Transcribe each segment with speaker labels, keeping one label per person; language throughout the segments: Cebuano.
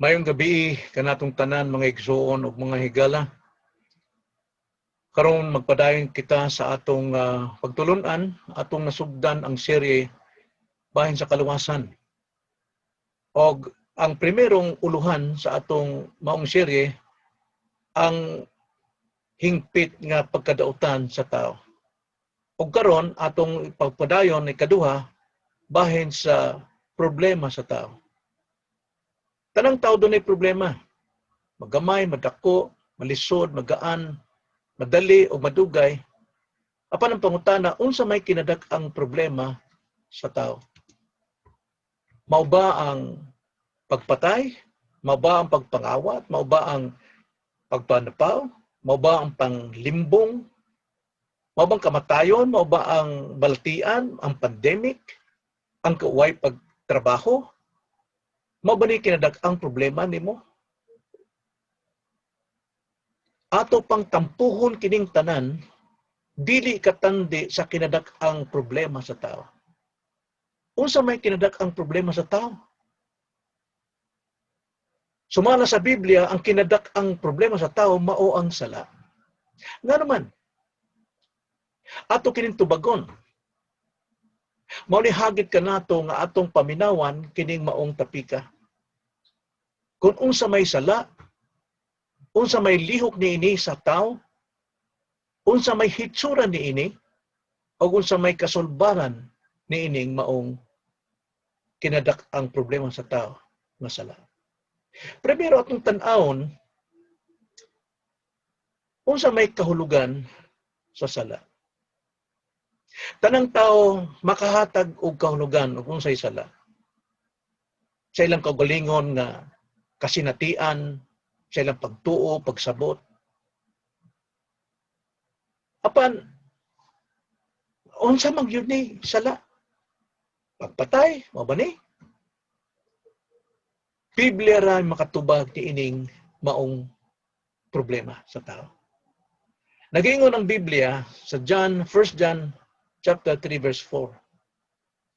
Speaker 1: Maayong gabii kanatong tanan, mga igsuon ug mga higala. Karon magpadayon kita sa atong pagtulunan, atong nasugdan ang serye bahin sa kaluwasan. Og ang primerong uluhan sa atong maong serye, ang hingpit nga pagkadautan sa tao. Og karon atong pagpadayon ikaduha, bahin sa problema sa tao. Tanang tao dunay problema. Magamay, madako, malisod, magaan, madali o madugay. Apan ang pangutana, unsa may kinadak-ang problema sa tao? Mao ba ang pagpatay? Mao ba ang pagpangawat? Mao ba ang pagpanapaw? Mao ba ang panglimbong? Mao bang kamatayon? Mao ba ang balatian? Ang pandemic? Ang kauway pagtrabaho? Mao ba ni kinadak-ang problema nimo? Ato pang tampuhon kining tanan, dili katandi sa kinadak-ang problema sa tao. Unsa may kinadak-ang problema sa tao? Sumala sa Biblia, ang kinadak-ang problema sa tao mao ang sala. Nga naman, ato kining tubagon. Mao ni hagit kanato nga atong paminawan kining maong tapika. Kung unsa may sala, unsa may lihok niini sa tao, unsa may hitsura niini, o unsa may kasulbaran niining maong kinadak-ang problema sa tao nga sala. Primero, atong tan-awon unsa may kahulugan sa sala. Tanang tao makahatag og kahulugan og unsay sala. Sa ilang kaugalingon nga kasinatian, sa ilang pagtuo, pagsabot. Apan unsa man gyud ni sala? Pagpatay, mao ba ni? Biblia ra makatubag niining maong problema sa tao. Nagaingon ang Biblia sa John, 1 John chapter 3 verse 4.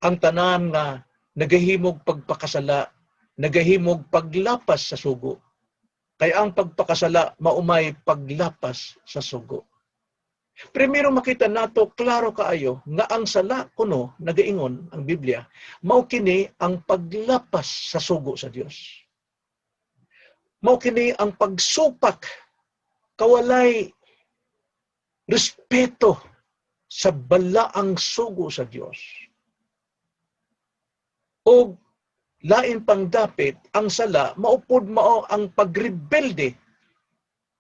Speaker 1: Ang tanan nga nagahimog pagpakasala, nagahimog paglapas sa sugo. Kay ang pagpakasala mao may paglapas sa sugo. Primero, makita nato klaro kaayo nga ang sala kuno, nagaingon ang Biblia, mao kini ang paglapas sa sugo sa Dios. Mao kini ang pagsupak, kawalay respeto sa balaang sugo sa Dios. O lain pang dapit, ang sala maupod mao ang pagrebelde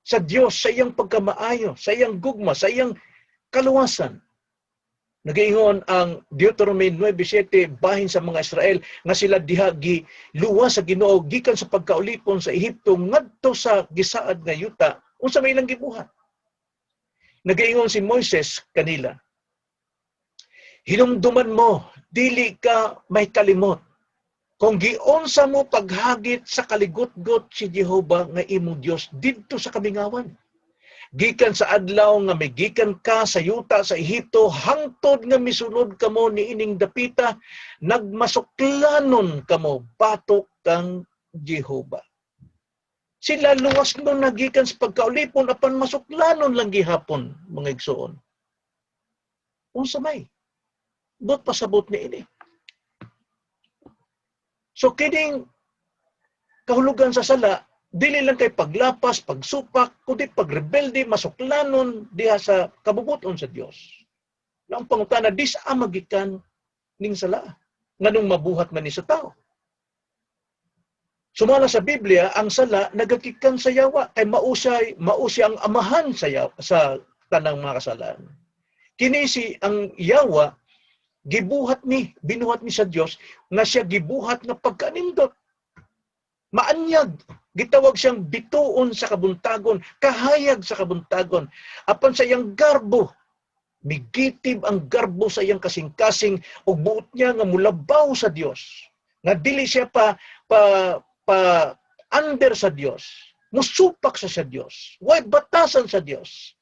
Speaker 1: sa Dios, sa iyang pagkamaayo, sa iyang gugma, sa iyang kaluwasan. Nagaingon ang Deuteronomy 9:7 bahin sa mga Israel nga sila diha giluwas sa Ginoo gikan sa pagkaulipon sa Ehipto ngadto sa gisaad nga yuta, unsa may ilang gibuhat. Nagaingon si Moises kanila, "Hinumduman mo, dili ka may kalimot, kung giunsa mo paghagit sa kaligutgot si Jehova nga imong Dios didto sa kamingawan. Gikan sa adlaw nga migikan ka sa yuta sa Ehipto hangtod nga misulod kamo niining dapita, nagmasuklanon kamo batok kang Jehova." Sila luwas no nagikan sa pagkaulipon, apan masuklanon lang gihapon, mga igsuon. Unsa may buot pasabot niini? So kining kahulugan sa sala, dili lang kay paglapas, pagsupak, kundi pagrebelde, masuklanon diha sa kabubuton sa Dios. Na ang pangutana, dis-a magikan ning sala? Nganong mabuhat man ni sa tao? Sumala sa Biblia, ang sala nagagikan sa yawa kay mao siya ang amahan sa tanang mga kasalan. Kini si ang yawa gibuhat ni, binuhat ni sa Dios nga siya gibuhat nga pagkanindot. Maanyag, gitawag siyang bituon sa kabuntagon, kahayag sa kabuntagon. Apan sa iyang garbo, migitib ang garbo sa iyang kasing-kasing ug buot niya nga mulabaw sa Dios. Nga dili siya pa under sa Dios. Musupak sa Dios. Way batasan sa Dios.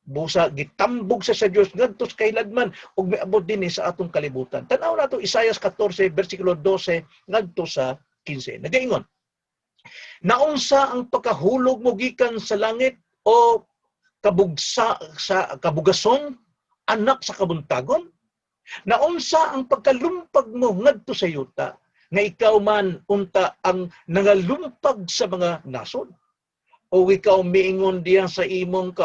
Speaker 1: Busa gitambog sa Dios ngadto sa kahiladman ug miabot dinhi sa atong kalibutan. Tan-aw nato Isaias 14 bersikulo 12 ngadto sa 15. Nagaingon: "Naunsa ang pagkahulog mo gikan sa langit, o kabugsa sa kabugason, anak sa kabuntagon? Naunsa ang pagkalumpag mo ngadto sa yuta, nga ikaw man unta ang nangalumpag sa mga nasod? O ikaw miingon diya sa imong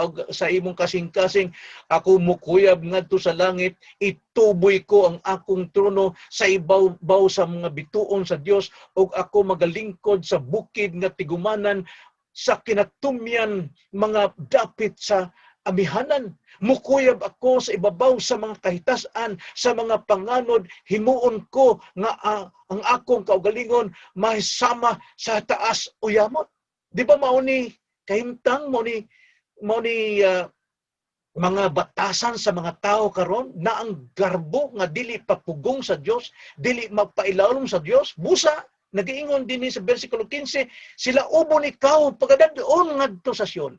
Speaker 1: kasing-kasing, 'Ako mukuyab ngadto sa langit, ituboy ko ang akong trono sa ibabaw sa mga bituon sa Dios, ug ako magalingkod sa bukid nga tigumanan, sa kinatumyan mga dapit sa amihanan. Mukuyab ako sa ibabaw sa mga kahitasan, sa mga panganod, himuon ko nga ang akong kaugalingon mahisama sa taas o yamot.'" Di ba mao ni kahimtang, mao ni mga batasan sa mga tao karon na ang garbo nga dili papugong sa Dios, dili magpailawom sa Dios? Busa nagiingon dinhi sa bersikulo 15, "Sila ubon ikaw pagkadadon ngadto sa Sheol,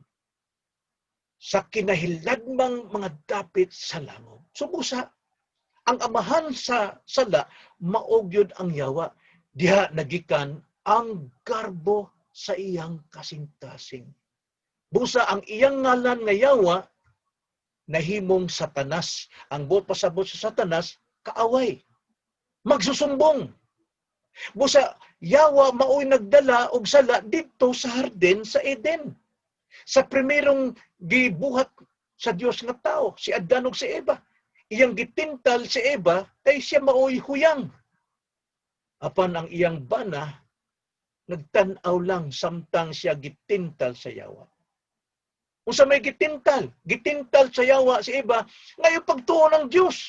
Speaker 1: sa kinahiladmang mga dapit sa langog." So busa ang amahan sa sala mao gyud ang yawa. Diha nagikan ang garbo sa iyang kasing-kasing. Busa ang iyang ngalan nga yawa nahimong Satanas. Ang buot pasabot sa Satanas, kaaway. Magsusumbong. Busa yawa maoy nagdala og sala didto sa hardin sa Eden. Sa primerong gibuhat sa Dios nga tao, si Adan ug si Eva. Iyang gitintal si Eva kay siya maoy huyang. Apan ang iyang bana nagtan-aw lang samtang siya gitintal sa yawa. Unsa may gitintal? Gitintal sa yawa si Eva ngayon pagtuo ng Dios.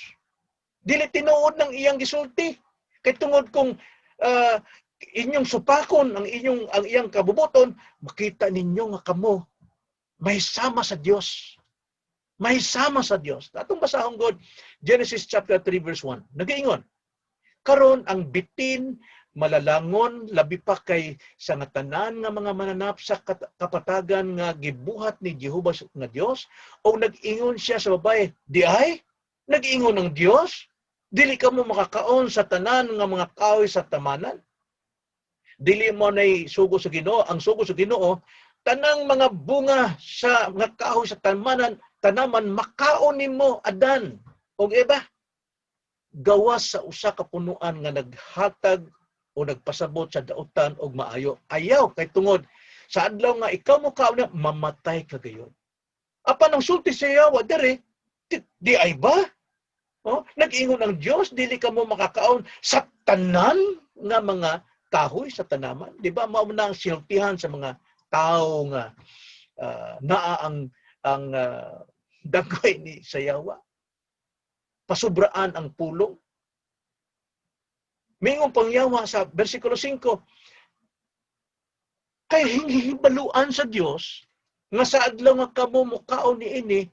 Speaker 1: Dili tinuod ng iyang gisulti. Kay tungod kung inyong supakon ang iyang kabubuton, makita ninyo nga kamo may sama sa Dios. May sama sa Dios. Atong basahon god Genesis chapter 3 verse 1. Nagaingon: "Karon ang bitin malalangon labi pa kay sa nga tanan nga mga mananap sa kapatagan nga gibuhat ni Jehova nga Dios. O nag-ingon siya sa babae, 'Diay nag-ingon ang Dios, dili kamo makakaon sa tanan nga mga kahoy sa tamanan?'" Dili mao nay sugo sa Ginoo. Ang sugo sa Ginoo, tanang mga bunga sa mga kahoy sa tanaman makaon nimo, Adan ug Eva, gawas sa usa ka punuan nga naghatag o nagpasabot sa dautan og maayo. Ayaw kay tungod sa adlaw nga ikaw mo kaon na, mamatay ka gayon. Apan ang sulti sa yawa dere, "Diay ba? Oh, nag-ingon ang Dios dili ka mo makakaon sa tanan nga mga kahoy sa tanaman?" Di ba mao na ang sinultihan sa mga tao nga naa ang dagway ni sayawa? Pasubraan ang pulong. Mingon pang yawa sa versikulo 5, "Kay hibaluan sa Dios nga sa adlaw nga kamo mukaon niini,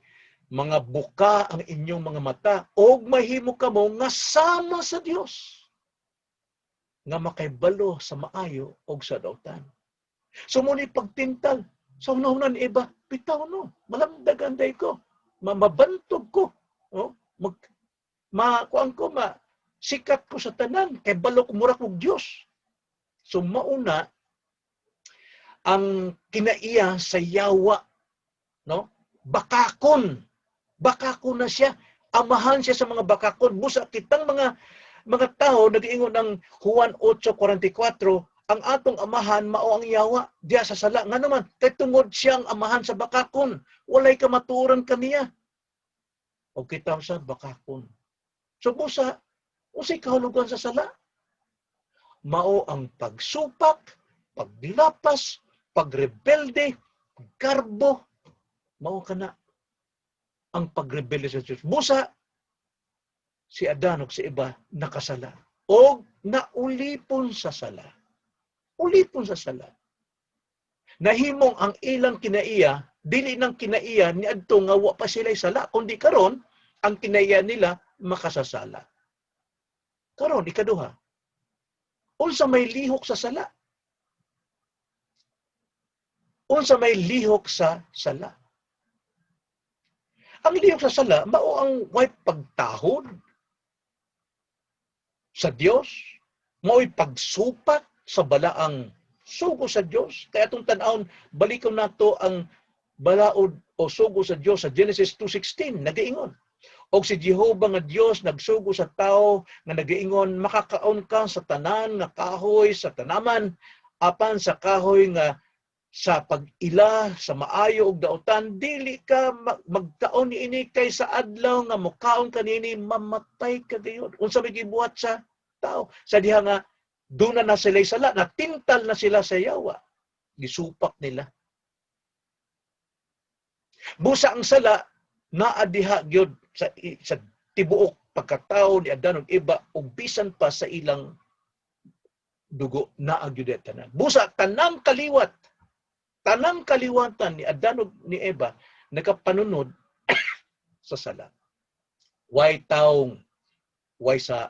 Speaker 1: mga buka ang inyong mga mata og mahimo kamo nga sama sa Dios nga makaibalo sa maayo og sa dautan." So mao ni pagtintal sa hunahuna ni Eva, bitaw no, malamdagan day ko, mabantog ko, oh, mag ma kuan ko, ma sikat ko sa tanan kay balo ko mura kog Dios. So mauna ang kinaiya sa yawa, no? Bakakon. Bakakon na siya. Amahan siya sa mga bakakon. Busa kitang mga tao, nag-ingon ng Juan 8:44, ang atong amahan mao ang yawa diya sa sala. Nga naman, kay tungod siyang amahan sa bakakon. Walay kamatuoran kaniya. O kita sa bakakon. So busa, unsay kahulugan sa sala? Mao ang pagsupak, paglapas, pagrebelde, garbo. Mao kana ang pagrebelde sa Diyos. Busa, si Adan ug si Eva nakasala o naulipon sa sala. Ulipon sa sala. Nahimong ang ilang kinaiya, dili nang kinaiya ni adto nga wa pa sila sala, kundi karon ang kinaiya nila makasasala. Karon, ikaduha. Unsa may lihok sa sala? Unsa may lihok sa sala? Ang lihok sa sala mao ang way pagtahod sa Dios, mao'y pagsupak sa balaang sugo sa Dios. Kaya atong tan-awon, balikon nato ang balaod o sugo sa Dios sa Genesis 2:16, nagaingon: "Og si Jehova nga Dios nagsugo sa tao nga nagaingon, 'Makakaon ka sa tanan nga kahoy sa tanaman, apan sa kahoy nga sa pag-ila sa maayo ug dautan dili ka magkaon niini, kay sa adlaw nga mokaon ka niini mamatay ka gayud.'" Unsa may gibuhat sa tao sa diha nga duna na sila sala, natintal na sila sa yawa? Gisupak nila. Busa ang sala naa diha gyud sa tibuok pagkatao ni Adan ug Eva, ug bisan pa sa ilang dugo naa gyud tanan. Busa tanang kaliwat, tanang kaliwatan ni Adan ug ni Eva nagapanunod sa sala. Way taong way sa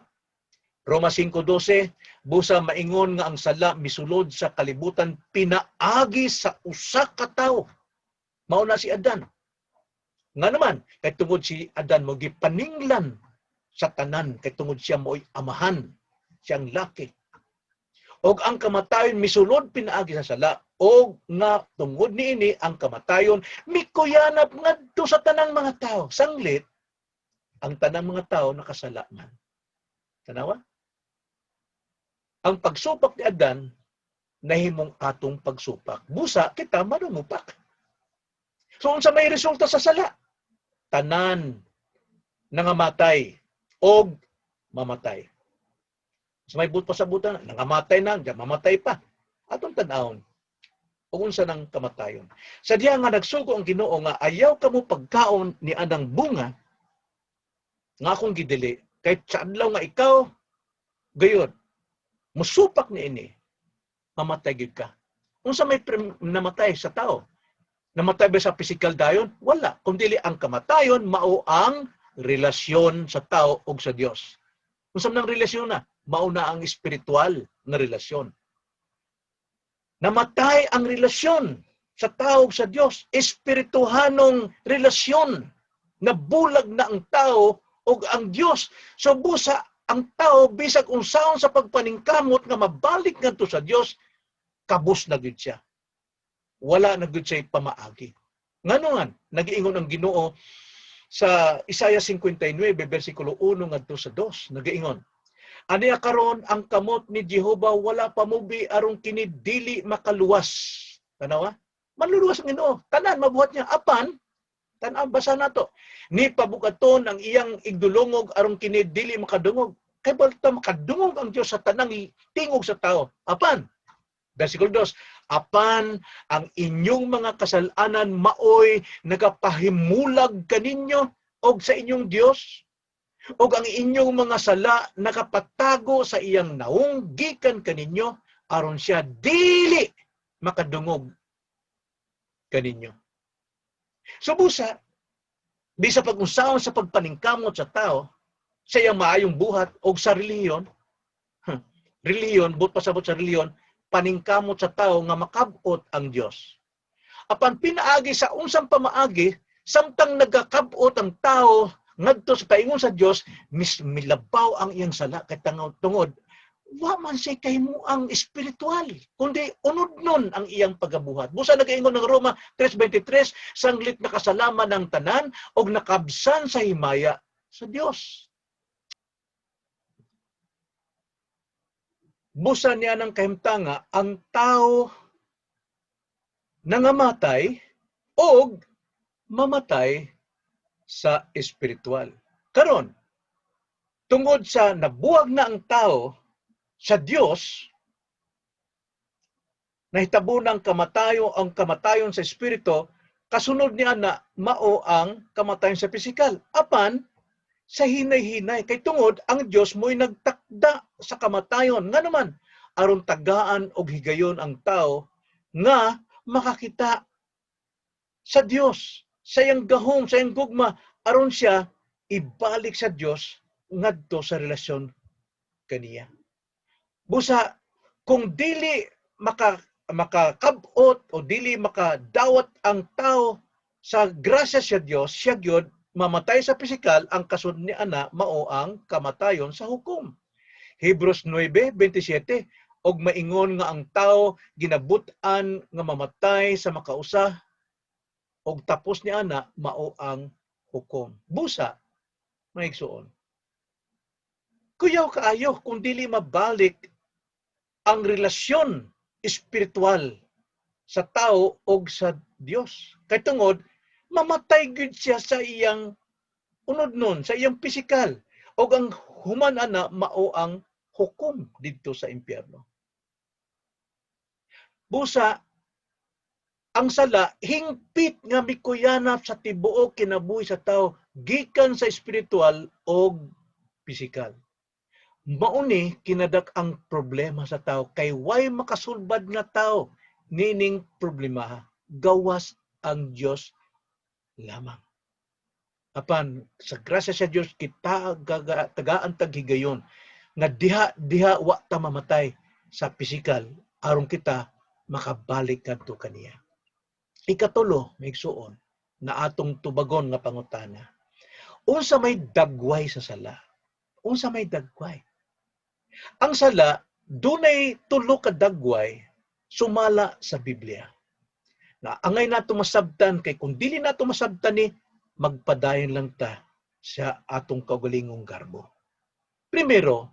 Speaker 1: Roma 5:12, "Busa maingon nga ang sala misulod sa kalibutan pinaagi sa usa ka tawo." Mao na si Adan. Nga naman, kay tungod si Adan mo gipaninglan sa tanan, kay tungod siya mo'y amahan, siyang laki. "Og ang kamatayon misulod pinaagi sa sala, og nga tungod niini ang kamatayon mikuyanap ngadto sa tanang mga tao." Sanglit ang tanang mga tao nakasala man. Tanawa? Ang pagsupak ni Adan nahimong atong pagsupak. Busa kita manungupak. So unsa may resulta sa sala? Tanan nangamatay og mamatay. Sa may but pasabutan, nangamatay na, diyan mamatay pa. Atong tan-awon ug unsa nang kamatayon. Sa diha nga nagsugo ang Ginoo nga ayaw kamo pagkaon ni anang bunga nga akong gidili, kay sa adlaw nga ikaw gayud musupak niini, mamatay gyud ka. Unsa may namatay sa tao? Namatay ba sa physical dayon? Wala. Kung dili ang kamatayon mao ang relasyon sa tao ug sa Dios. Unsa man ang relasyon na? Mao na ang espiritual nga relasyon. Namatay ang relasyon sa tao ug sa Dios, espirituhanong relasyon. Nabulag na ang tao ug ang Dios. So busa ang tao, bisag unsaon sa pagpaningkamot nga mabalik ngadto sa Dios, kabus na gyud siya. Wala na gyud siya pamaagi. Ngano nga nagiingon ang Ginoo sa Isaiah 59 bersikulo 1 ngadto sa 2, nagaingon: "Aniya karon ang kamot ni Jehova wala pamubi aron kini dili makaluwas." Tanawa? Manluluwas ang Ginoo. Tanan mabuhat niya, apan tan-aw, basa nato. "Ni pabukaton ang iyang igdulongog aron kini dili makadungog." Kay balta makadungog ang Dios sa tanang tingog sa tao. Apan versikulo 2, "Apan ang inyong mga kasalanan maoy nagapahimulag kaninyo og sa inyong Dios, ug ang inyong mga sala nakapatago sa iyang naong gikan kaninyo aron siya dili makadungog kaninyo." So busa, bisa pag-unsaon sa pagpaningkamot sa tao sa iyang maayong buhat o sa relihiyon, relihiyon, but pasabot sa relihiyon, paningkamot sa tao nga makabot ang Dios. Apan pinaagi sa unsang pamaagi, samtang nagakabot ang tao ngadto sa paingon sa Dios, mis milabaw ang iyang sala kay tungod wa man siya kahimo ang espiritual, kundi unod nun ang iyang pagabuhat. Busa nagaingon ng Roma 3:23, sanglit nakasalaman ng tanan og nakabsan sa himaya sa Dios. Busa niya ng kahimtanga ang tao nangamatay og mamatay sa espiritual. Karon, tungod sa nabuwag na ang tao sa Dios, nahitabo ng kamatayo ang kamatayon sa espiritu, kasunod niya na mao ang kamatayon sa pisikal. Apan sa hinay-hinay, kay tungod ang Dios mo'y nagtakda sa kamatayon, nga naman aron tagaan og higayon ang tao nga makakita sa Dios, sa iyang gahom, sa iyang gugma, aron siya ibalik sa Dios ngadto sa relasyon kaniya. Busa kung dili makakabot o dili makadawat ang tao sa grasya sa Dios, siya gyud mamatay sa pisikal, ang kasunod ni ana mao ang kamatayon sa hukom. Hebrews 9:27, og maingon nga ang tao ginabut-an nga mamatay sa makausa og tapos ni ana mao ang hukom. Busa, mga igsuon, kuyaw kaayo kung dili mabalik ang relasyon espiritual sa tao og sa Dios. Kay tungod mamatay gyud siya sa iyang unod nun, sa iyang pisikal. Og ang human ana mao ang hukom didto sa impyerno. Busa ang sala hingpit nga mikuyanap sa tibuok kinabuhi sa tao gikan sa espiritual og pisikal. Mauni kinadak ang problema sa tao kay way makasulbad nga tao nining problema, gawas ang Dios lamang. Apan sa grasya sa Dios kita tagaan tag higayon nga diha diha wa ta mamatay sa pisikal aron kita makabalik kadto kaniya. Ikatulo, mga igsuon, na atong tubagon nga pangutana. Unsa may dagway sa sala? Unsa may dagway? Ang sala dunay tulo ka dagway sumala sa Biblia. Na angay nato masabtan kay kung dili nato masabtan ni, magpadayon lang ta sa atong kaugalingong garbo. Primero,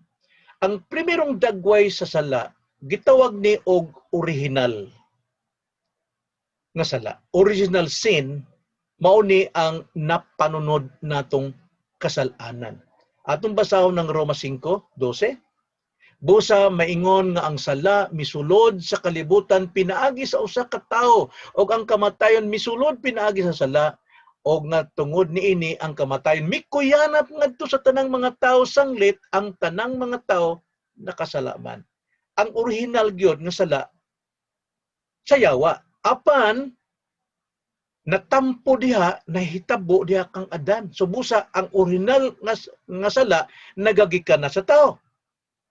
Speaker 1: ang primerong dagway sa sala gitawag ni og original nga sala. Original sin mao ni ang napanunod natong kasalanan. Atong basahon ng Roma 5:12. Busa maingon nga ang sala misulod sa kalibutan pinaagi sa usa ka tawo og ang kamatayon misulod pinaagi sa sala, og nga tungod niini ang kamatayon mikuyanap ngadto sa tanang mga tawo sanglit ang tanang mga tawo nakasala man. Ang original gyud nga sala sa yawa. Apan natampo diha, nahitabo diha kang Adan. So busa ang original nga sala nagagikan na sa tao.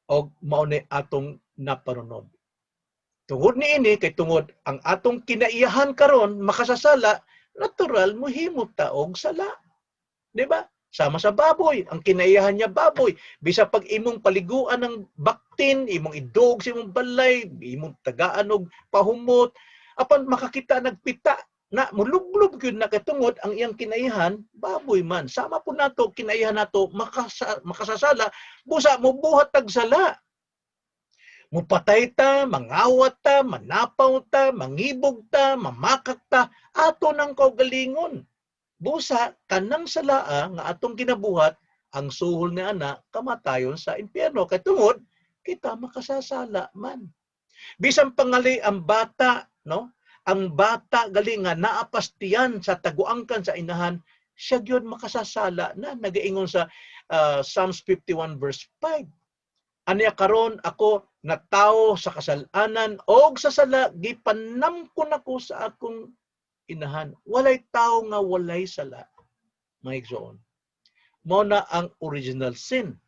Speaker 1: Og mao ni atong napanunod. Tungod niini, kay tungod ang atong kinaiyahan karon makasasala, natural mohimo ta og sala. Di ba? Sama sa baboy, ang kinaiyahan niya baboy. Bisa pag imong paliguan ng baktin, imong idog sa imong balay, imong tagaan og pahumot, apan makakita nagpita na, mulublob gyud na kay tungod ang iyang kinaiyahan baboy man. Sama po nato, kinaiyahan nato makasasala, busa mobuhat tag sala. Mupatay ta, mangawat ta, manapaw ta, mangibog ta, mamakak ta, ato nang kaugalingon. Busa kanang salaa nga atong ginabuhat, ang suhol ni ana kamatayon sa impyerno kay tungod kita makasasala man. Bisan pangali ang bata, no? Ang bata gali nga naapastiyan sa taguangkan sa inahan, siya gyud makasasala na, nagaingon sa Psalms 51 verse 5. Aniya karon ako natawo sa kasalanan og sa sala gipanamkon ako sa akong inahan. Walay tao nga walay sala, mga igsoon. Mao na ang original sin.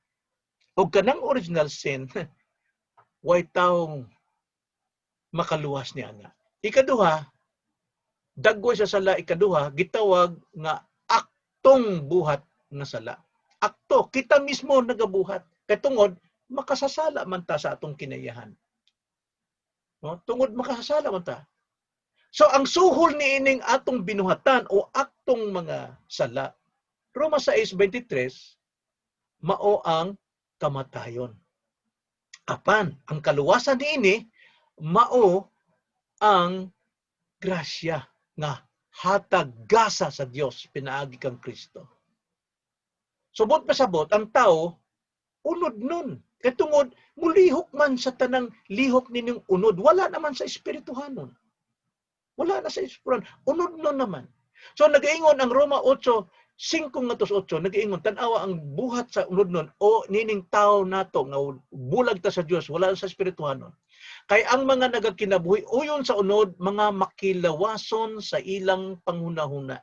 Speaker 1: Og kanang original sin, way taong makaluwas ni ana. Ikaduha, dagway sa sala ikaduha, gitawag nga aktong buhat nga sala. Akto, kita mismo nagabuhat. Kay tungod makasasala man ta sa atong kinaiyahan. No? Tungod makasasala man ta. So ang suhol ni ining atong binuhatan o aktong mga sala, Roma 6:23, mao ang kamatayon. Apan ang kaluwasan niini mao ang grasya nga hatag gasa sa Dios pinaagi kang Kristo. Subot pasabot ang tao unod nun. Kay tungod mulihok man sa tanang lihok ninyong unod, wala naman sa espirituhanon. Wala na sa espirituhanon. Unod nun naman. So nagaingon ang Roma 8:5 ngadto 8, nagaingon, tan-awa ang buhat sa unod nun o nining tao nato nga bulag ta sa Dios, wala sa espirituhanon. Kay ang mga nagakinabuhi uyon sa unod, mga makilawason sa ilang panghunahuna.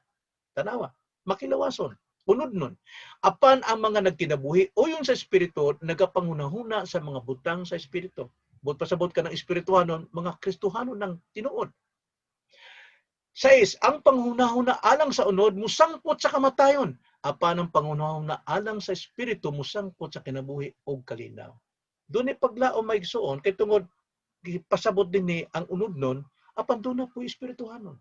Speaker 1: Tanawa, makilawason. Unod nun. Apan ang mga nagkinabuhi uyon sa espiritu, nagapanghunahuna sa mga butang sa espiritu. Buot pasabot ka ng espirituhanon, mga Kristohanon ng tinuod. 6, ang panghunahuna alang sa unod musangpot sa kamatayon. Apan ang panghunahuna alang sa Espiritu musangkot sa kinabuhi og kalinaw. Dunay paglaom, mga igsuon, kay tungod pasabot dinhi ang unodnon, apan duna poy espirituhanon.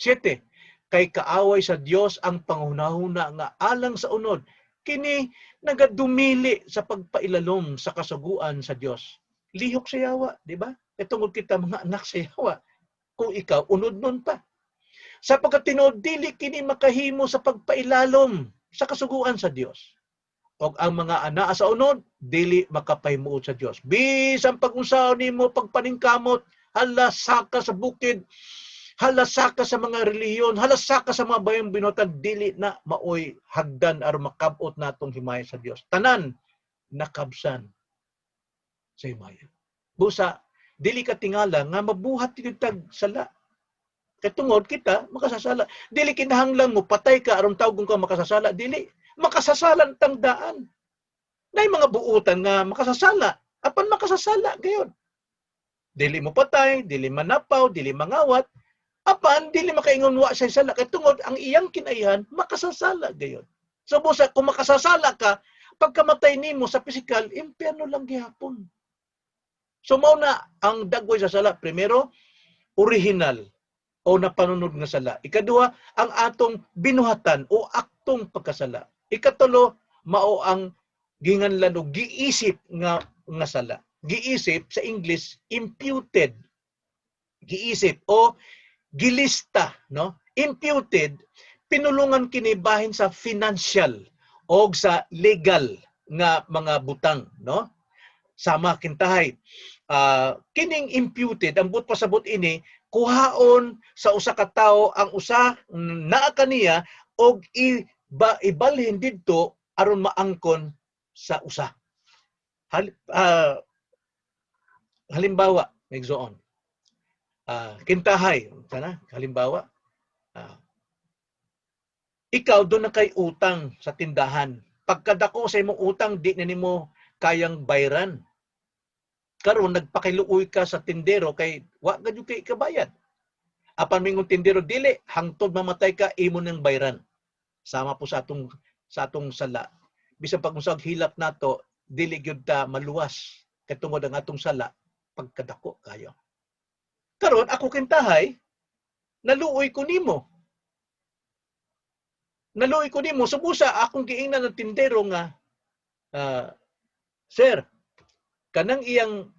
Speaker 1: Siyete, kay kaaway sa Dios ang panghunahuna nga alang sa unod. Kini nagadumili sa pagpailalom sa kasuguan sa Dios. Lihok sa yawa, di ba? E tungod kita mga anak sa yawa. Kung ikaw, unodnon pa. Sapagkat tinuod dili kini makahimo sa pagpailalom sa kasuguan sa Dios. Og ang mga anaa sa unod, dili makapahimuot sa Dios. Bisan pag-unsaon nimo pagpaningkamot, hala saka sa bukid, hala saka sa mga relihiyon, hala saka sa mga bayong binuhatan, dili na maoy hagdan aron makabot natong himaya sa Dios. Tanan nakabsan sa himaya. Busa, dili ka tingala nga mabuhat tag sala. Kay tungod kita makasasala. Dili kinahanglan mo patay ka aron tawgon ka makasasala, dili. Makasasala tang daan. Nay mga buutan nga makasasala, apan makasasala gayon. Dili mo patay, dili manapaw, dili mangawat, apan dili makaingon wa sa sala kay tungod ang iyang kinaihan makasasala gayon. So busa, kung makasasala ka, pagkamatay nimo sa pisikal, impyerno lang gihapon. So mao na ang dagway sa sala. Primero, original o napanunod nga sala. Ikaduha, ang atong binuhatan o aktong pagkasala. Ikatulo, mao ang ginganlan o giisip nga sala. Giisip, sa English, imputed. Giisip o gilista, no? Imputed, pinulungan kini bahin sa financial o sa legal nga mga butang, no? Sama kintahay. Kining imputed, ang buot pasabot ini, kuhaon sa usa ka tawo ang usa naa kaniya og ibalhin didto aron maangkon sa usa. Halimbawa, igsoon. Kintahay, sana, halimbawa, ikaw duna kay utang sa tindahan. Pagkadako sa imong utang, di na nimo kayang bayran. Karon nagpakiluoy ka sa tindero kay wa gud kay kabayad. Apan mingon tindero, "Dili, hangtod mamatay ka, imo nang bayran." Sama po sa atong sala. Bisan pag unsag hilak nato, dili gyud ta maluwas kay tungod ang atong sala pagkadako kayo. Karon ako kintahay, naluoy ko nimo. Naluoy ko nimo, subusa akong giingnan ng tindero nga, "Sir, kanang iyang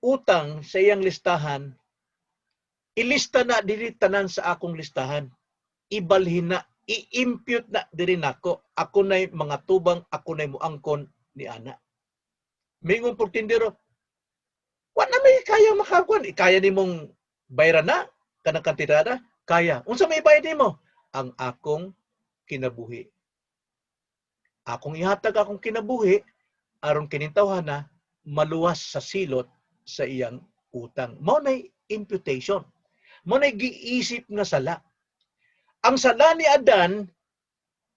Speaker 1: utang sa iyang listahan, ilista na diri tanan sa akong listahan. Ibalhin na, i-impute na diri nako. Ako na'y mga tubang, ako na'y muangkon ni ana." Mingon po tindero, "Wa na may kaya makakuan. Kaya nimong bayran na kanang kantidada? Kaya. Unsa may bayad nimo?" "Ang akong kinabuhi. Akong ihatag akong kinabuhi aron kining tawhana maluwas sa silot sa iyang utang." Mao nay imputation. Mao nay giisip nga sala. Ang sala ni Adan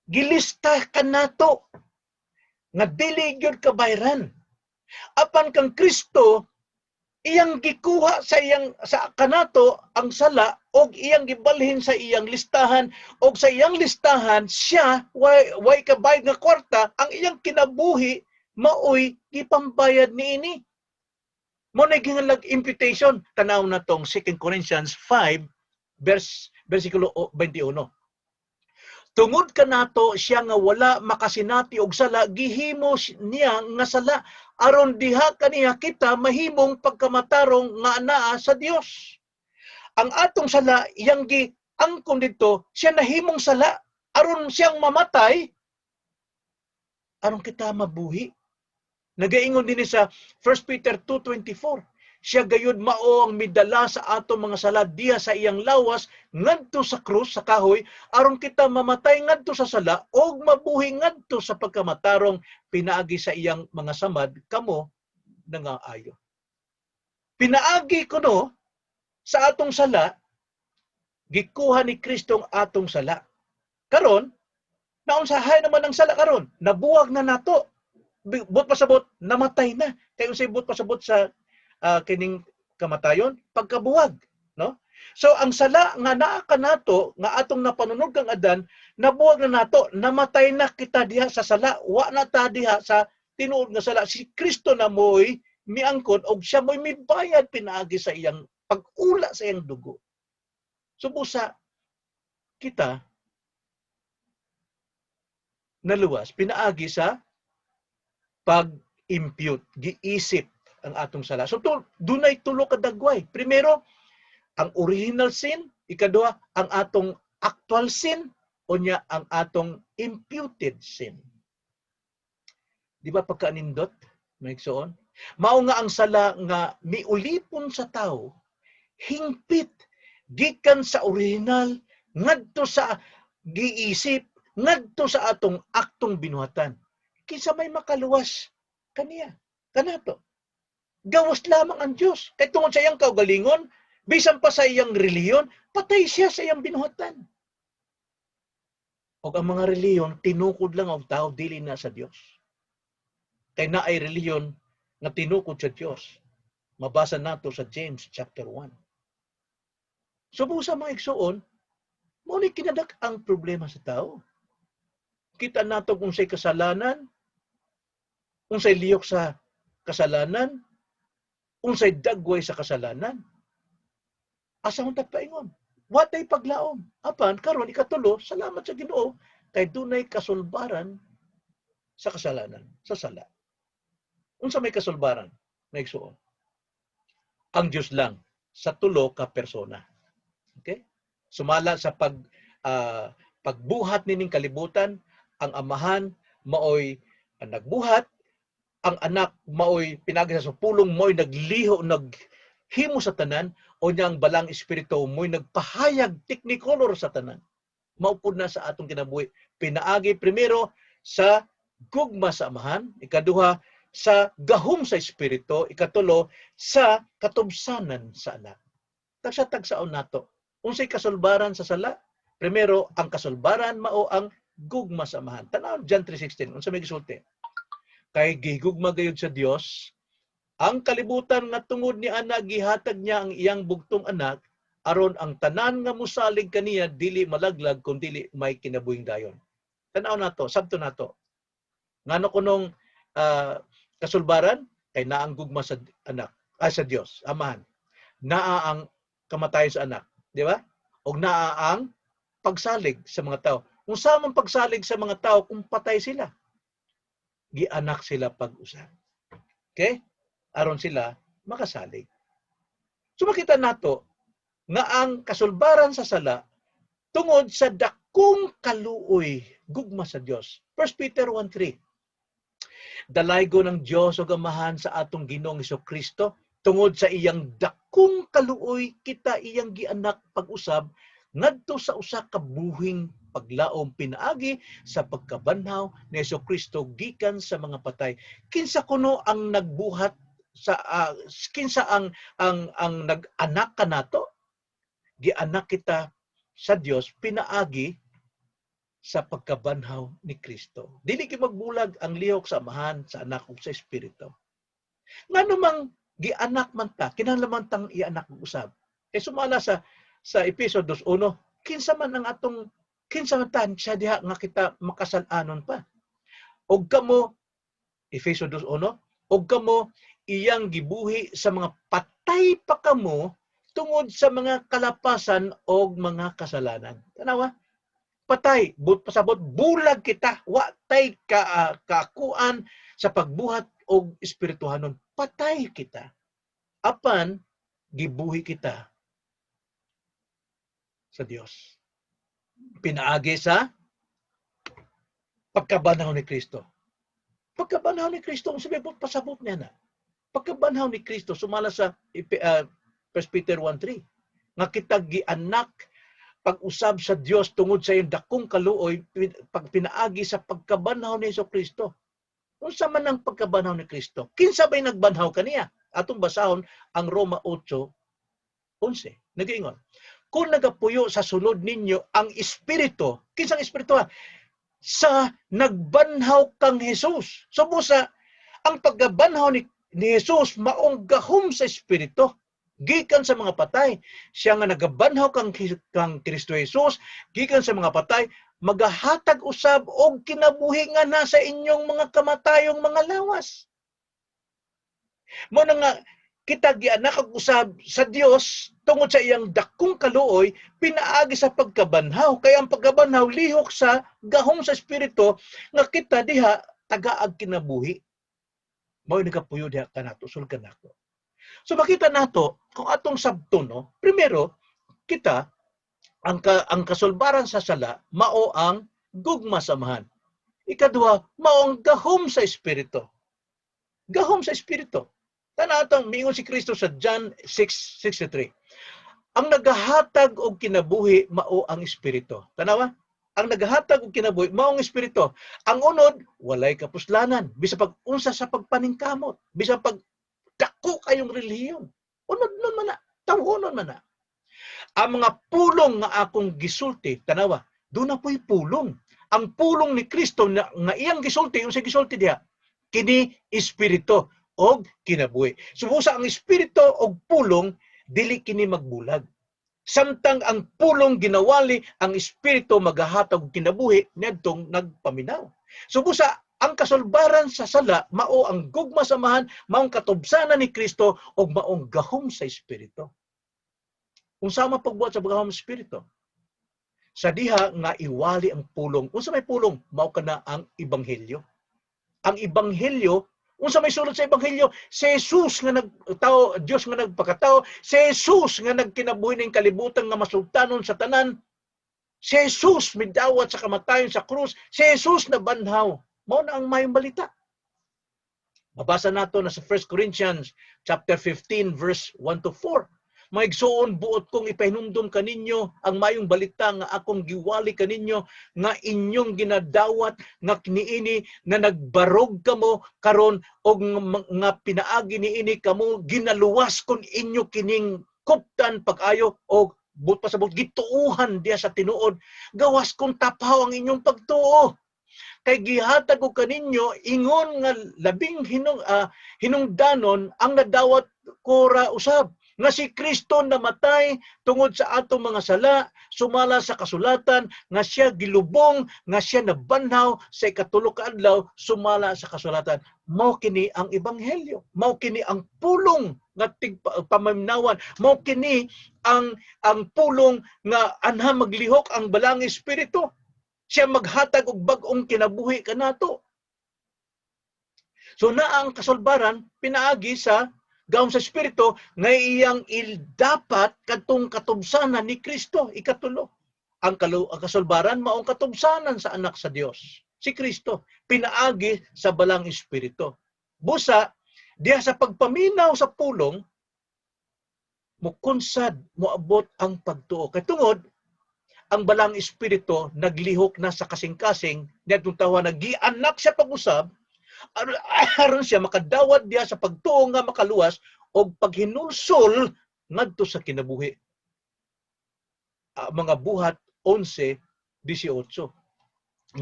Speaker 1: gilista kanato nga dili gyud kabayran. Apan kang Kristo, iyang gikuha sa iyang sa kanato ang sala og iyang gibalhin sa iyang listahan, og sa iyang listahan siya way kabayad nga kwarta, ang iyang kinabuhi maoy gipambayad niini. Mao na gingalag imputation. Tanaw na tong 2 Corinthians 5 verse versikulo 21. Tungod kanato, siya nga wala makasinati og sala, gihimo niya nga sala aron diha kaniya kita mahimong pagkamatarong nga anaa sa Dios. Ang atong sala iyang giangkon didto, siya nahimong sala aron siyang mamatay aron kita mabuhi. Nagaingon din sa 1 Peter 2:24, siya gayud mao ang midala sa atong mga sala diha sa iyang lawas ngadto sa krus, sa kahoy, aron kita mamatay ngadto sa sala og mabuhi ngadto sa pagkamatarong. Pinaagi sa iyang mga samad kamo nangaayo. Pinaagi kuno sa atong sala, gikuha ni Kristo ang atong sala. Karon, naunsahay naman ang sala karon? Nabuwag na nato. Buot pasabot, namatay na. Kay unsay buot pasabot sa kining kamatayon? Pagkabuwag, no? So ang sala nga naa kanato, nga atong napanunod kang Adan, nabuwag na nato, namatay na kita diha sa sala, wa na ta diha sa tinuod nga sala. Si Kristo na mo'y miangkon og siya mo'y mibayad pinaagi sa iyang pag-ula sa iyang dugo. So busa kita naluwas pinaagi sa pag-impute, giisip ang atong sala. So dunay tulo ka dagway. Primero, ang original sin, ikaduha, ang atong actual sin, unya ang atong imputed sin. Di ba pagkaanindot, mga igsoon? Mao nga ang sala nga miulipon sa tao, hingpit gikan sa original ngadto sa giisip, ngadto sa atong aktong binuhatan. Kinsa may makaluwas kaniya, kanato? Gawas lamang ang Dios. Kay tungod sa iyang kaugalingon, bisan pa sa iyang relihiyon, patay siya sa iyang binuhatan. Og ang mga relihiyon, tinukod lang og tao, dili na sa Dios. Kay naay relihiyon nga tinukod sa Dios. Mabasa nato sa James chapter 1. So busa, mga igsoon, mao ni kinadak ang problema sa tao. Kita nato kung say kasalanan, unsay lihok sa kasalanan, unsay dagway sa kasalanan. Asa man ta paingon? Watay paglaom. Apan karon, ikatulo, salamat sa Ginoo kay dunay kasulbaran sa kasalanan, sa sala. Unsa may kasulbaran, mga igsoon? Ang Dios lang sa tulo ka persona. Okay? Sumala sa pagbuhat nining kalibutan, ang Amahan maoy ang nagbuhat, ang Anak maoy pinaagi sa pulong mo'y nagliho, naghimo sa tanan, o niya ang Balang Espiritu mo'y nagpahayag technicolor sa tanan. Maupod na sa atong kinabuhi. Pinaagi primero sa gugma sa Amahan, ikaduha sa gahom sa Espiritu, ikatulo sa katubsanan sa Anak. Tagsa-tagsaon nato. Unsay kasulbaran sa sala? Primero, ang kasulbaran mao ang gugma sa Amahan. Tanaw John 3:16, unsa may gisulti? Kay gihigugma gayud sa Dios ang kalibutan nga tungod ni ana gihatag niya ang iyang bugtong Anak, aron ang tanan nga musalig kaniya dili malaglag kun dili may kinabuhing dayon. Tanaw nato, sabto nato. Ngano kunong kasulbaran? Kay naa ang gugma sa Anak, ay sa Dios, Amahan. Naa ang kamatayon sa Anak, di ba? Og naa ang pagsalig sa mga tao. Kung sa man pagsalig sa mga tao kung patay sila? Gianak sila pag-usab. Okay? Aron sila makasalig. So makita nato nga ang kasulbaran sa sala tungod sa dakong kaluoy, gugma sa Dios. 1 Peter 1:3. Dalaygo ng Dios ug Amahan sa atong Ginoong Kristo, tungod sa iyang dakong kaluoy kita iyang gianak pag-usab ngadto sa usa ka buhing paglaom pinaagi sa pagkabanhaw ni Kristo gikan sa mga patay. Kinsa kuno ang nagbuhat sa kinsa ang nag-anak kanato? Gianak kita sa Dios pinaagi sa pagkabanhaw ni Kristo. Dili ki magbulag ang lihok sa Amahan, sa Anak ug sa Espiritu. Ngano mang gianak man ta, kinahanglan man tang ianak og usab? Kay sumala sa Epeso 2:1, kinsa man ang atong, kinsa man ta siya diha nga kita makasal-anon pa? Og kamo, Efeso 2:1, og kamo iyang gibuhi sa mga patay pa kamo tungod sa mga kalapasan og mga kasalanan. Tanawa? Patay, but pasabot bulag kita, wa tay kakuan sa pagbuhat og espirituhanon. Patay kita. Apan gibuhi kita sa Dios. Pinaagi sa pagkabanhaw ni Kristo. Pagkabanhaw ni Kristo, ang sabi po, pasabot niya na. Pagkabanhaw ni Kristo, sumala sa 1 Peter 1:3, nga kita gianak pag-usab sa Dios tungod sa iyang dakong kaluoy pag pinaagi sa pagkabanhaw ni Hesus Kristo. Unsa man ang pagkabanhaw ni Kristo? Kinsa bay nagbanhaw kaniya? Atong basahon ang Roma 8:11. Nagaingon, kung nagapuyo sa sulod ninyo ang Espiritu, kinsang Espiritu ha? Sa nagbanhaw kang Jesus. So busa, ang pagkabanhaw ni Jesus maong gahom sa Espiritu. Gikan sa mga patay, siya nga nagabanhaw kang Kristo Jesus gikan sa mga patay, magahatag usab og kinabuhi nga nasa inyong mga kamatayong mga lawas. Mao na nga kita gianak usab sa Dios tungod sa iyang dakong kaluoy pinaagi sa pagkabanhaw. Kay ang pagkabanhaw lihok sa gahom sa Espiritu nga kita diha tagaag kinabuhi. Mao nagapuyo diha kanato, sul kanato. So makita nato kung atong sabton, no, primero kita ang kasulbaran sa sala mao ang gugma sa Amahan. Ikaduha, mao ang gahom sa Espiritu. Gahom sa Espiritu. Tanaw atong miingon si Kristo sa John 6:63. Ang nagahatag og kinabuhi mao ang Espiritu. Tanawa? Ang nagahatag og kinabuhi mao ang Espiritu. Ang unod walay kapuslanan bisan pag unsa sa pagpaningkamot, bisan pag dako kayong relihiyon. Unod nun man na, tawhonon man na. Ang mga pulong nga akong gisulti, tanawa, doon na po'y pulong. Ang pulong ni Kristo na, nga iyang gisulti, yung sa gisulti diha, kini Espiritu og kinabuhi. Subusa ang Espiritu og pulong, dili kini magbulag. Samtang ang pulong ginawali, ang Espiritu magahatag og kinabuhi niadtong nagpaminaw. Subusa ang kasulbaran sa sala mao ang gugma sa Amahan, maong katubsanan ni Kristo ug maong gahom sa Espiritu. Unsa man pagbuhat sa gahom sa Espiritu? Sa diha nga iwali ang pulong. Unsa may pulong? Mao kana ang ebanghelyo. Ang ebanghelyo, unsa may sulod sa ebanghelyo? Si Jesus nga nagtao, Dios nga nagpakatao, si Jesus nga nagkinabuhi ning kalibutan nga masultanon sa tanan. Si Jesus midawat sa kamatayon sa krus, si Jesus nabanhaw. Mao na ang mayong balita. Mabasa nato na sa 1 Corinthians chapter 15 verse 1 to 4. Mga igsoon, buot kong ipahinumdum kaninyo ang mayong balita nga akong giwali kaninyo nga inyong ginadawat nga kiniini na nagbarog kamo karon og nga pinaagi niini kamo ginaluwas kon inyo kining kuptan pag-ayo og but pasabot gituuhan diya sa tinuod, gawas kung tapaw ang inyong pagtuo. Kay gihatag ko kaninyo ingon nga labing hinungdanon ang nadawat ko ra usab, nga si Kristo namatay tungod sa atong mga sala sumala sa kasulatan, nga siya gilubong, nga siya nabanhaw sa ikatulo ka adlaw sumala sa kasulatan. Mao kini ang ebanghelyo, mao kini ang pulong nga tigpaminawan, mao kini ang pulong nga anha maglihok ang Balaang Espiritu. Siya maghatag og bag-ong kinabuhi kanato. So naa ang kasulbaran pinaagi sa gahom sa Espiritu nga iyang dapat kadtong katubsanan ni Kristo. Ikatulo, ang kasulbaran maong katubsanan sa anak sa Dios, si Kristo, pinaagi sa Balaang Espiritu. Busa diha sa pagpaminaw sa pulong, mukunsad, moabot ang pagtuo. Kay tungod ang Balaang Espiritu naglihok na sa kasing-kasing niadtong tawa, gianak siya pag-usab aron siya makadawat diha sa pagtuo nga makaluwas og paghinulsol ngadto sa kinabuhi. Mga Buhat 11:18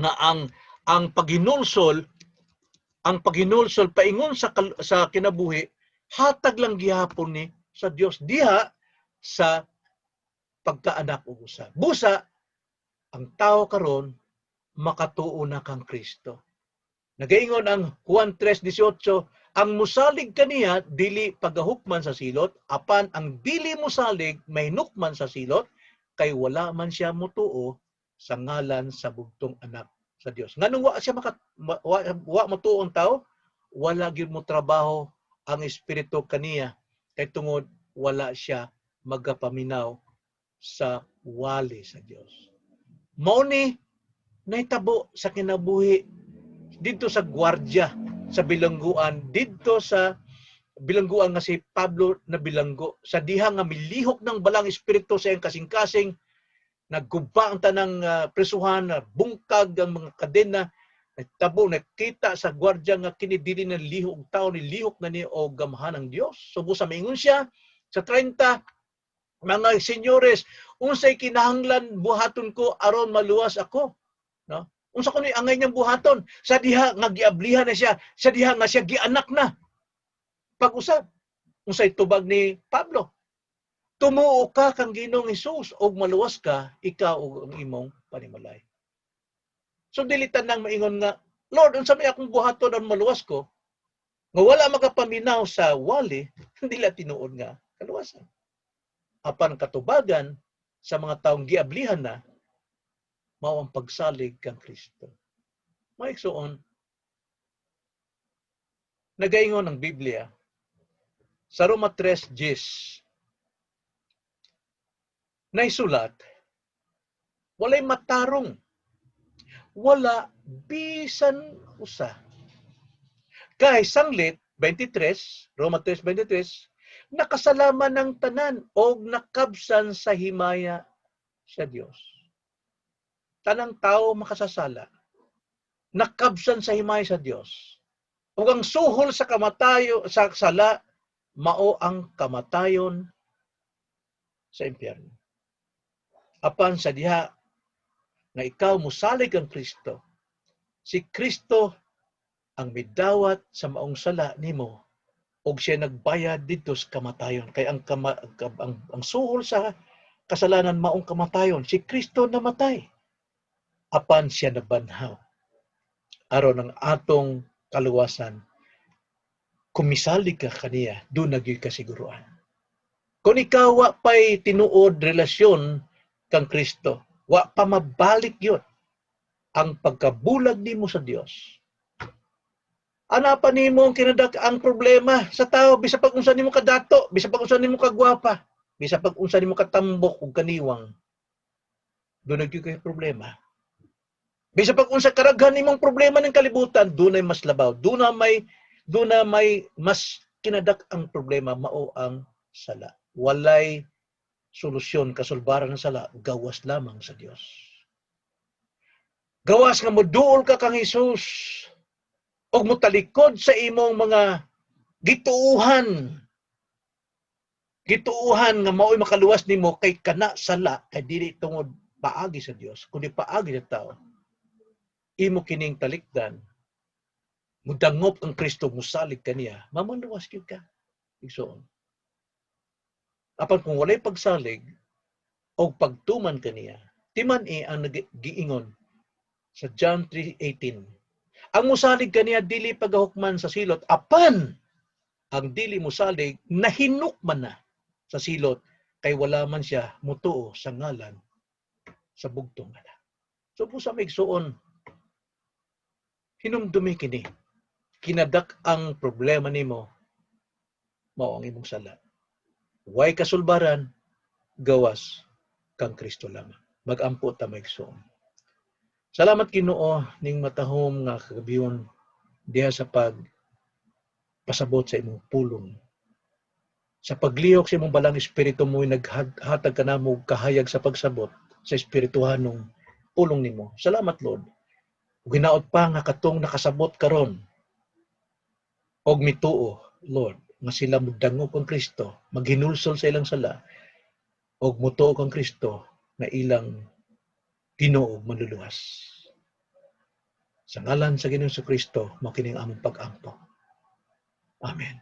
Speaker 1: nga ang paghinulsol paingon sa kinabuhi hatag lang gihapon ni sa Dios diha sa pagkaanak og usa. Busa ang tao karon makatuo na kang Kristo. Nagaingon ang Juan 3:18, ang musalig kaniya dili pagahukman sa silot, apan ang dili musalig mahinukman sa silot kay wala man siya mutuo sa ngalan sa bugtong anak sa Dios. Nganong wa siya maka wa motuo ang tao? Wala gyud mo trabaho ang Espiritu kaniya kay tungod wala siya magapaminaw sa wali sa Dios. Mao ni nahitabo sa kinabuhi didto sa gwardya sa bilangguan, didto sa bilangguan nga si Pablo na bilanggo, sa diha nga milihok ng Balaang Espiritu sa iyang kasing-kasing, nagguba ang tanang presuhan, bungkag ang mga kadena, nagtabo, nakita sa gwardya nga kini dili na lihok og tao, ni lihok na ni og gamhanan ng Dios. So busa maingon siya sa 30, "Mga senyores, unsay kinahanglan buhaton ko aron maluwas ako?" No? Unsa kuno angay niyang buhaton sa diha nga giablihan na siya, sa diha nga siya gianak na pag-usab? Unsay tubag ni Pablo? Tumuo ka kang Ginoong Hesus ug maluwas ka, ikaw ug ang imong panimalay. So dili tanang maingon nga, "Lord, unsa may akong buhaton aron maluwas ko?" Nga wala makapaminaw sa wali, dili tinuod nga kaluwasan. Apan katubagan sa mga taong giablihan na, mao ang pagsalig kang Kristo. Mga igsoon, nagaingon ang Biblia sa Roma 3:10, naisulat, "Walay matarong, wala bisan usa." Kay sanglit, 23, Roma 3:23, "Nakasala man ang tanan og nakabsan sa himaya sa Dios." Tanang tao makasasala, nakabsan sa himaya sa Dios. Ug ang suhol sa kamatayo sa sala mao ang kamatayon sa impyerno. Apan sa diha nga ikaw musalig kang Kristo, si Kristo ang midawat sa maong sala nimo og siya nagbayad didto sa kamatayon, kay ang suhol sa kasalanan maong kamatayon. Si Kristo namatay, apan siya nabanhaw aron ang atong kaluwasan. Kung misalig ka kaniya, duna gyud kasiguruan. Kung ikaw wa pay tinuod relasyon kang Kristo, wa pa mabalik yun ang pagkabulag nimo sa Dios. Ana pa nimo ang kinadak ang problema sa tao, bisa pag unsa nimo kadato, bisa pag unsa nimo kagwapa, bisa pag unsa nimo katambok ug kaniwang. Duna gyud kay problema. Bisa pag unsa karaghan nimong problema ng kalibutan, dunay mas labaw. Duna may mas kinadak ang problema, mao ang sala. Walay solusyon kasulbaran ng sala gawas lamang sa Dios. Gawas nga moduol ka kang Hesus og motalikod sa imong mga gituuhan. Gituuhan nga mao'y makaluwas nimo, kay kana sala, kay dili tungod paagi sa Dios kundi paagi sa tao. Imo kining talikdan, mudangop ang Kristo, musalig kaniya, mamaluwas gyud ka, igsoon. Apan kung walay pagsalig o pagtuman kaniya, timan-i ang giingon sa John 3:18, ang musalig kaniya dili pagahukman sa silot, apan ang dili musalig nahinukman na sa silot kay wala man siya mutuo sa ngalan sa bugtong anak. So busa, mga igsoon, hinumdumi kini, kinadak ang problema nimo mao ang imong sala. Way kasulbaran gawas kang Kristo lamang. Magampo ta, mga igsoon. Salamat, Ginoo, ning matahom nga kagabion diha sa pag pasabot sa imong pulong. Sa paglihok sa imong Balaang Espiritu mo, naghatag ka namo og kahayag sa pagsabot sa espirituhanong pulong nimo. Salamat, Lord. Ug hinaot pa nga katong nakasabot karon og mituo, Lord, nga sila mudangop kang Kristo, maghinulsol sa ilang sala og mutuo kang Kristo nga ilang Ginoo ug Manluluwas. Sa ngalan sa Ginoong Kristo, mao kining among pag-ampo. Amen.